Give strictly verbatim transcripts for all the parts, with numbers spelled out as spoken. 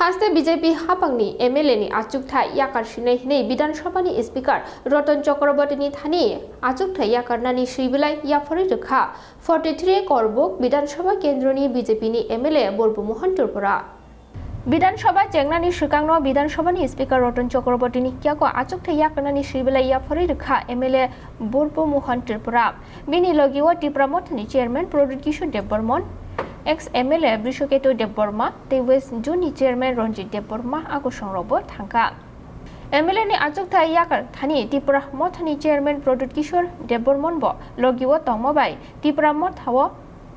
Haste B J P hapangni M L A ni achukthai yakar sinai hinwi Bidhan Sabha ni Speaker Ratan Chakraborty ni thani achukthai yakarnani swi belai yapharwi rwkha forty three Korbuk Bidhan Sabha kendroni B J P ni M L A Burbu Mohan Tripura. Bidhan Sabha chengnani swkangno Bidhan Sabha ni Speaker Ratan Chakraborty ni yago achukthai yakarnani swi belai yapharwi rwkha M L A Burbu Mohan Tripura. Bini logi o Tipra Mothani Chairman Pradyut Kishore Debbarman, ex M L A Brishaketu Debbarma tei West Zone ni Chairman Ranjit Debbarma a kosongrokbo thangkha. M L A ni achukthai yakar thani Tipra Mothani Chairman Pradyut Kishore Debbarman bo logi o tongma bai Tipra Motha o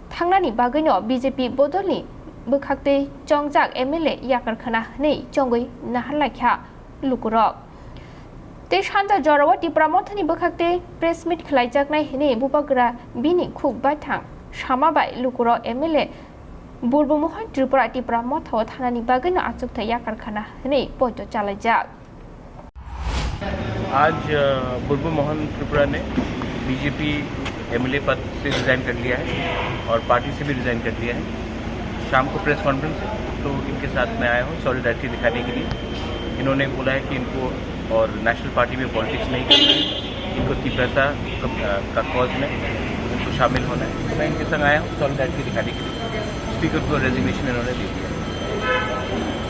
thangnani bagwino B J P bodolni bwkhaktwi chongjak M L A yakar khna hwnwi chongwi naharlaikha lukurok. Tei sanja jorao Tipra Mothani bwkhaktwi press meet khlaijaknai hwnwi bubagra bini khuk baithang sama bai lukurok M L A Burbu Mohan Tripura Tipra Mothao thanani bagwino achukthai yakar khna hwnwi poito chalaijak. आज, अ, बुर्बू मोहन त्रिपुरा ने BJP MLA पद से रिजाइन कर लिया है और पार्टी से भी रिजाइन कर लिया है। शाम को प्रेस कॉन्फ्रेंस है, तो इनके साथ मैं आया हूँ सॉलिडारिटी दिखाने के लिए। इन्होंने बोला है कि इनको और नेशनल पार्टी में पॉलिटिक्स नहीं करना है, इनको तिपरासा का, का कॉज में इनको शामिल होना है। तो मैं इनके संग आया हूँ सॉलिडारिटी दिखाने के लिए। स्पीकर को रेजिग्नेशन इन्होंने दे दिया।